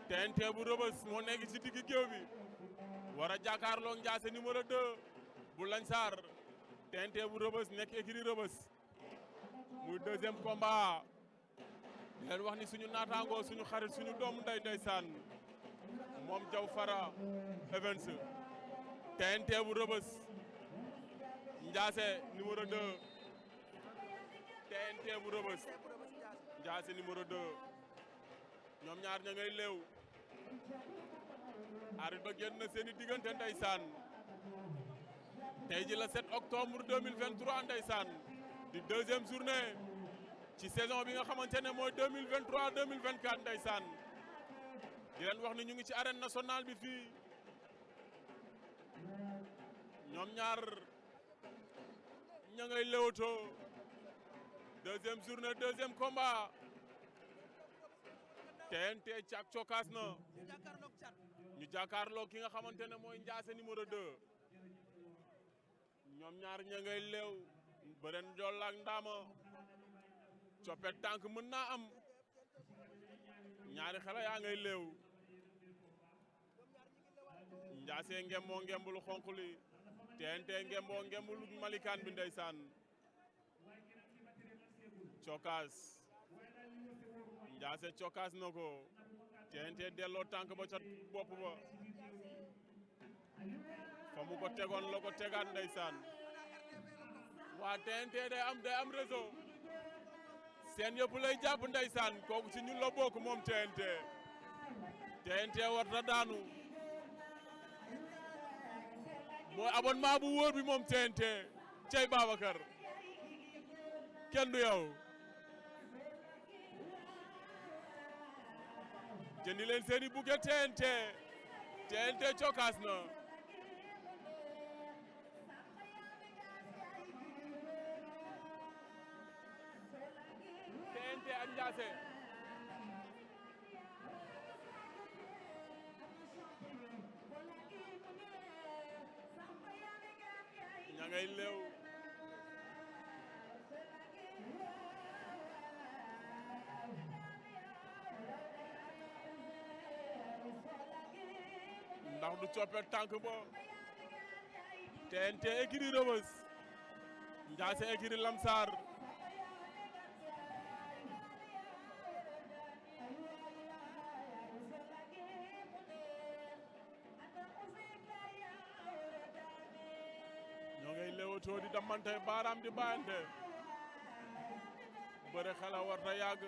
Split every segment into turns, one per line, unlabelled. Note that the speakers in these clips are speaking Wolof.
TNT bu Rebeuss moo nekk ci digg géew bi war a jàkkaarloo Ndiasse numéro 2 bu Lansar TNT bu Rebeuss nekk écurie Rebeuss muy deuxième combat di leen wax ni suñu naataangoo suñu xarit suñu doomu ndey ndeysaan moom jaw FARA EVNENTS TNT bu Rebeuss Ndiasse numéro 2 TNT bu Rebeuss Ndiasse numéro 2 ñoom ñaar ña ngay léew arbitre ba génn na seeni diggante ndeysaan tey ji la 7 octobre 2023 ndeysaan di deuxième journée ci saison bi nga xamante ne mooy 2023 2024 ndeysaan di leen wax ni ñu ngi ci arène nationale bi fii ñoom ñaar ña ngay léewtoo deuxième journée deuxième combat TNT cak cokaas na ñu jàkkaarloo ki nga xamante ne mooy Ndiasse numéro 2 ñoom ñaar ña ngay léew bëren jool ak ndaama coppet tànk mën naa am ñaari xale yaa ngay léew Ndiasse ngemboo ngembulu xonq li TNT ngemboo ngembulu malikaan bi ndeysaan cokaas Ndiasse cokaas na ko TNT delloo tànk ba ca bopp ba fa mu ko tegoon la ko tegaat ndeysaan waa TNT day am réseau seen yëpp lay jàpp ndeysaan kooku ci ñun la bokk moom TNT war na daanu mooy abonnement bu wóor bi moom TNT cey Babacar kenn du yow jëndi leen seeni buget TNT cokaas na TNT ak Ndiasse ña ngay léew ndax du coppet tànk ba TNT écurie Rebeuss Ndiasse écurie Lansar ñoo ngay léewatoo di damante baaraam di bàyyante bëre xala war na yàgg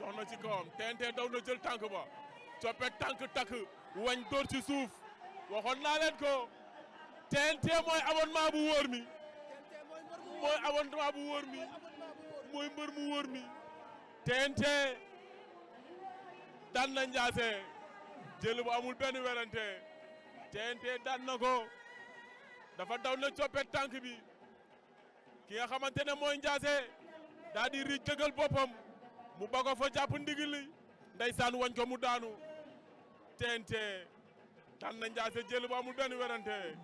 dox na ci kawam TNT daw na jël tànk ba coppet tànk takk wañ dóor ci suuf waxoon naa leen ko TNT mooy abonnement bu wóor mi mooy abonnement bu wóor mi mooy mbër mu wóor mi TNT daan na Ndiasse jël bu amul benn werante TNT daan na ko dafa daw na coppet tànk bi ki nga xamante ne mooy Ndiasse daa di riij dëggal boppam mu bago fa jàpp ndigili ndeysaan wañ ko mu daanu TNT daan na Ndiasse jël bu amul benn werante